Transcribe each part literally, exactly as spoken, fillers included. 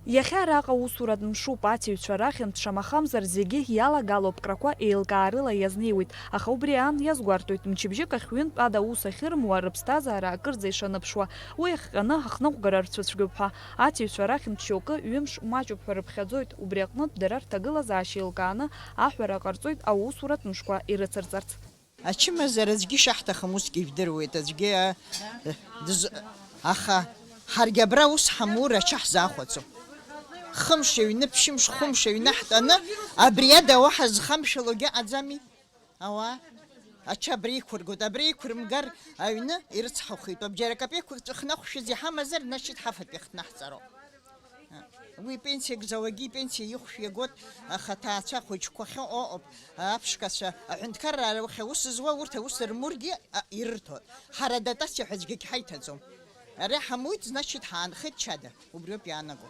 Иахьа араҟа усуратә мшуп, аҭиҩцәа рахьынтә шамахамзар зегьы иалагало аԥкрақәа еилкаарыла иазнеиуеит, аха убри аан иазгәарҭоит, мчыбжьык ахь ҩынтә ада аус ахьырымуа, рыԥсҭазаара акырӡа ишаныԥшуа, уи ахҟьаны ҳахныҟәгара рцәыцәгьоуп ҳәа. Аҭиҩцәа рахьынтә шьоукы ҩымш маҷуп ҳәа рыԥхьаӡоит, убри аҟнытә дара рҭагылазаашьа еилкааны аҳәара ҟарҵоит аусуратә мшқәа ирыцырҵарц. Ачымазара аӡәгьы ишаҳҭахым усгьы ижәдыруеит, аӡәгьы, а, дыз-, аха ҳаргьы абра ус ҳамур ача ҳзахәаӡом. Хымш аҩны, ԥшьымш, хәымш аҩны ҳтәаны, абри ада уаҳа зхамшәалогьы ыҟаӡами? Ауаа, ача абра иқәыргоит, абра иқәырмгар аҩны ирыцҳахәеитәуп, џьара капеиқәак ҵәахнахәшәыз иҳамазар, значит, ҳафатәи ахҭнаҳҵароуп. Уи пенсиак зауагьы ипенсиа ихәшә иагоит, аха аҭаацәа хәыҷқәа ахьыҟоу ыҟоуп, аԥшқацәа, аҳәынҭқарра аухь аус зуа, урҭ аус рмургьы, а, ирырҭоит. Ҳара дотациа ҳәа аӡәгьы ҳаиҭаӡом. Ара ҳамуит, значит, ҳаанхеит чада, убриоуп иаанаго.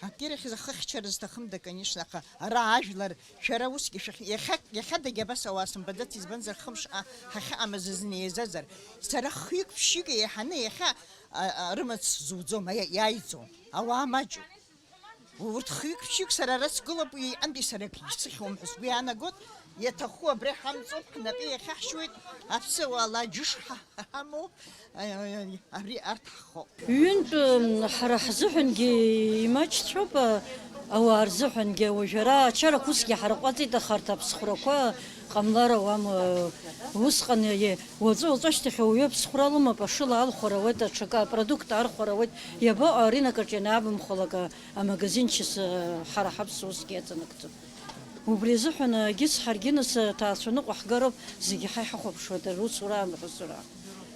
Акирахь ахыхьчара зҭахым да, конечно, аха ара ажәлар, шәара усгьы шәахь-, иахьа, иахьадагьы абас ауаа сымбаӡац, избанзар, хымш, а, ҳахьыҟамыз зны еизазар, сара хҩык-ԥшьҩык еиҳаны иахьа, а, а, рымаҵ зуӡом, аиа-, иааиӡом. Ауаа маҷуп. Урҭ хҩык-ԥшьҩык сара ара сгылоуп, уи иҟынтәи сара акгьы сыхьуам ҳәа сгәы иаанагоит, иаҭаху абра иҳамҵоуп, ҳнапы иахьаҳшьуеит, аԥсуаа ла џьыш ҳа-, ҳамоуп, ари арҭ ҳхоуп. Ҩынтә, м, ҳара ҳзыҳәангьы имаҷцәоуп, а, ауаа рзыҳәангьы, уажә ара ачарақәа усгьы ҳарҟәаҵит, аха арҭ аԥсхәрақәа ҟамлар ауам, а, усҟан, е, уаҵәы-уаҵәы ашьҭахь ауаҩы аԥсхәра лымоуп, ашыла алхәар ауеит, аҽакы апродукт архәар ауеит, иабаҟоу арынок аҿы ианаабымхәалак, а, амагазинчыс, ҳара ҳаԥсуа усгьы иаҵанакӡом. Убри азыҳәан, егьыс ҳаргьы нас аҭаацәа ныҟәаҳгароуп, зегьы ҳа иҳахәаԥшуеит, русура, амҳәысура.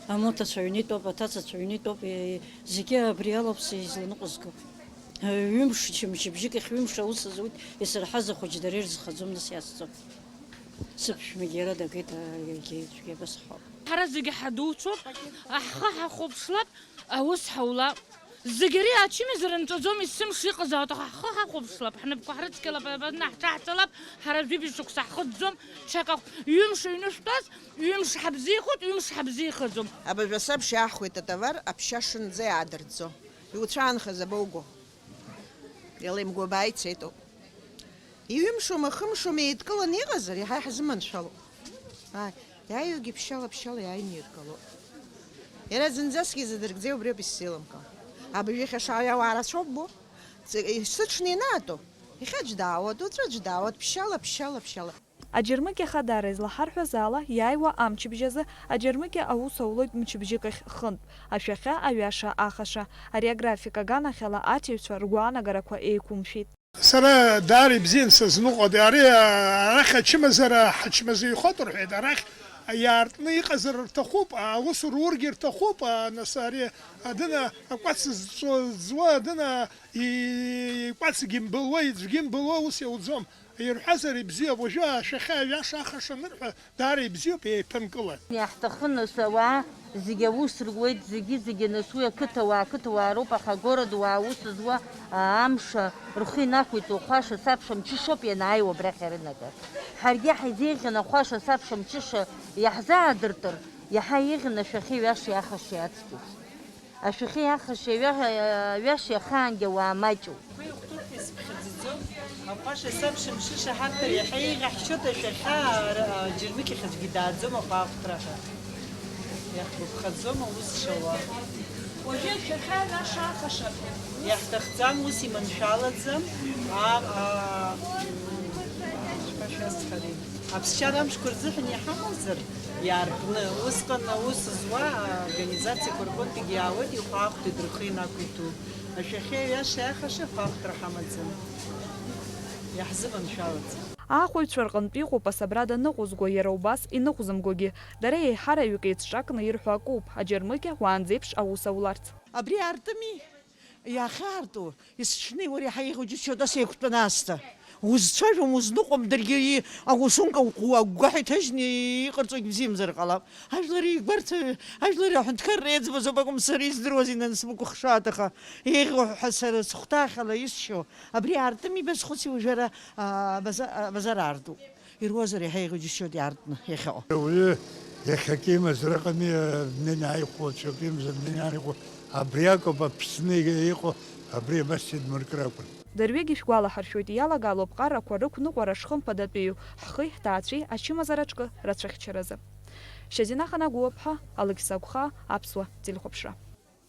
Амоҭацәа аҩны итәоуп, аҭацацәа аҩны итәоуп, е-, зегьы абри алоуп сизланыҟәызго. Ҩымш, мчыбжьык ахь ҩымш аус зуит, исырҳаз ахәыҷ дара ирзыхаӡом, нас иацҵо. Сыԥшәмагьы иара дагеит, а, иаргьы ицәгьа абас ҳауп. Ҳара зегьы ҳадуцәоуп, ҳхы ҳахәаԥшлап, аус ҳаулап. Зегь ари ачымазара нҵәаӡом, есымш иҟазаауеит, аха ҳхы ҳахәаԥшлап, ҳнапқәа ҳрыцқьалап, абна ҳҽаҳҵалап, ҳара жәибжь шықәса ҳхыҵӡом, ҽак ахә-, ҩымш аҩны шәтәаз, ҩымш ҳабзиахоит, ҩымш ҳабзиахаӡом. Абыржә асабш иаҳхуеит атовар аԥшьа шынӡа иаадыртӡо. Иуцәаанхаз абоуго? Еилеимгәабаа ицеит ауп. Иҩымшома, хымшома еидкыланы иҟазар, иаҳа иаҳзыманшәалоуп. Ааи, иааиуагьы ԥшьала-ԥшьала иааины иргылоуп. Иара зынӡаскгьы задыргӡеи убриоуп исзеилымкаауа. Абыржәы иахьа шаауа ауаа рацәоуп бо. Ц-, сыҽны ианаатәо, иахьа аӡә даауеит, уаҵәы аӡә даауеит, ԥшьала, ԥшьала, ԥшьала. Аџьармыкьа Ахадара излаҳарҳәаз ала, иааиуа амчыбжь азы аџьармыкьа аус аулоит мчыбжьык ахь хынтә, ашәахьа аҩаша ахаша. Ари аграфик аганахьала аҭиҩцәа ргәаанагарақәа еиқәымшәеит. Сара даара ибзиан сазныҟәоит. Ари, а, арахь ачымазара ҳачмазаҩхоит рҳәеит. Арахь иаартны иҟазар рҭахуп, аус рургьы рҭахуп, а, нас ари адына акәац зҵо-, зҵуа адына и-, икәацгьы мбылуа, иӡәгьы мбылуа ус иауӡом. Ирҳәазар ибзиоуп, уажәы ашәахьа аҩаша ахаша анырҳәа, даара ибзиоуп, еиԥынкылан. Иаҳҭахын, нас, ауаа зегьы аус руеит, зегьы-зегьы, нас, уи ақыҭауаа, ақыҭауаа роуп, аха агородуаа аус зуа, аа, амш рхы инақәиҵо, хәаша-сабша мҽышоуп ианааиуа абрахь арынагар. Ҳаргьы ҳаизеиӷьын ахәаша-сабша мҽыша иаҳзаадыртыр, иаҳа еиӷьын ашәахьа иҩаша иахаша иацкьыс. Ашәахьа иахаша иҩа-, иҩаша иахаангьы ауаа маҷуп. Уи ихәҭоуп ҳәа исыԥхьаӡаӡом. Ахәаша-сабша мҽышаҳарҭар иаҳа еиӷьаҳшьоит ашәахьа, ара, аџьармыкьахь аӡәгьы дааӡом ахәаахәҭра ҳәа. Иаҳгәаԥхаӡом аус шауа. Уажәы ашәахьа аҩаша ахаша ҳәа. Иаҳҭахӡам ус иманшәалаӡам. А, а, ишԥашәасҳәари? Аԥсшьара амшқәа рзыҳәан иҳамазар, иаартны, усҟан аус зуа аорганизациақәа рҟынтәигьы иаауеит, ихәаахәҭит рхы инақәиҭу. Ашәахьа иаша иахаша хәаахәҭра ҳамаӡам. Иаҳзыманшәалаӡам. Аахәаҩцәа рҟынтә иҟоуп асабрада ныҟәызго, иара убас иныҟәзымгогьы. Дара еиҳараҩык еицҿакны ирҳәо акоуп, аџьармыкьа уаанӡеиԥш аус ауларц. Абри аартыми? Иахьаарту, есҽны уара иаҳа еиӷьу џьысшьоит, ас еиқәтәаны аасҭа. Узцәажәом, узныҟәом, даргьы и-, аусумка угәы-, агәгәаҳәа иҭажьны иҟарҵогь бзиамзар ҟалап. Ажәлар игәарҭа, ажәлар аҳәынҭқарра еиҵбазоуп акәым, сара издыруазеи, нан, сбыкәыхшааит, аха еиӷьу ҳәа сара сыхәҭаахьала исшьо, абри аартыми, базхәыци уажәы ара, а, база-, а, базар аартуп. Ируазар иаҳа еиӷьу џьысшьоит иаартны иахьыҟоу. Ауаҩы иахьакы имазар ыҟами, адунеи иааихәо, ацәакы имазар адунеи иааихәо. Абри акоуп Аԥсны иҟоу Абри абас идмыркыр акәын. Дырҩегьых шәгәалаҳаршәоит, иалагалоуп ҟарақәа рықәныҟәара шхымԥадатәиу ҳхи ҳҭаацәеи ачымазара ҿкы рацәыхьчаразы. Шьазина Ханагәыаԥҳа, Алықьса Агәха, Аԥсуа телехәаԥшра.